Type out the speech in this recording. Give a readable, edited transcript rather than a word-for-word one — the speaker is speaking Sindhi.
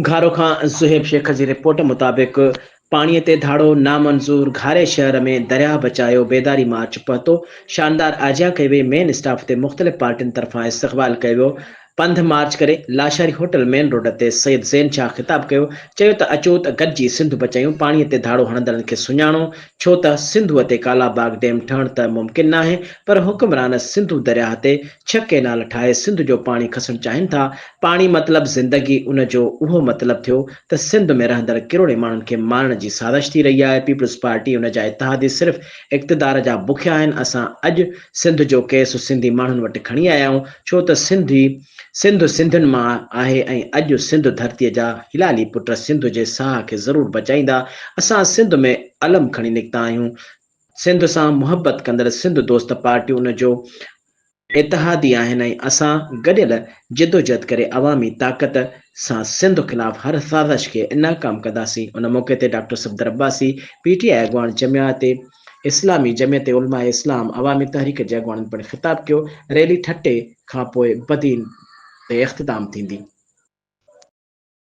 گهارو کان زوهيب شيخ جي رپورٽ مطابق پاڻي تي ڌاڙو نامنظور، گهاري شهر ۾ درياهه بچايو بيداري مارچ پهتو، شاندار آجيان ڪئي وئي، مين اسٽاف تي مختلف پارٽين طرفان استقبال ڪيو ويو، پنڌ مارچ ڪري لاشاري هوٽل مين روڊ تي سيد زين شاهه خطاب ڪيو، چيو ته اچو ته گڏجي سنڌ بچايون، پاڻي تي ڌاڙو هڻندڙن کي سڃاڻو، ڇو ته سنڌوء تي ڪالا باغ ڊيم ٺهڻ ته ممڪن ناهي پر حڪمران سنڌو درياهه تي ڇهه ڪئنال ٺاهي سنڌ جو پاڻي کسڻ چاهين ٿا، پاڻي مطلب زندگي ان جو اهو مطلب ٿيو ته سنڌ ۾ رهندڙ ڪروڙين ماڻهن کي مارڻ جي سازش ٿي رهي آهي، پيپلز پارٽي ان جا اتحادي صرف اقتدار جا بکيا آهن، اسان اڄ سنڌ جو ڪيس سنڌي ماڻهن وٽ کڻي آيا آهيون، ڇو ته سنڌي سنڌ سنڌين مان آهي ۽ اڄ سنڌ ڌرتيء جا حلالي پٽ سنڌ جي ساهه کي ضرور بچائيندا، اسان سنڌ ۾ علم کڻي نڪتا آهيون، سنڌ سان محبت ڪندڙ سنڌ دوست پارٽيون ان جو اتحادي آهن ۽ اسان گڏيل جدوجهد ڪري عوامي طاقت سان سنڌ خلاف هر سازش کي ناڪام ڪنداسين. ان موقعي تي doctor Safdar Abbasi, P T I اڳواڻ جميعت اسلامي، جمعيت علماء اسلام، عوامي تحريڪ جي اڳواڻن پڻ خطاب ڪيو. ريلي ٺٽي کانپوء بدين تي اختتام ٿيندي.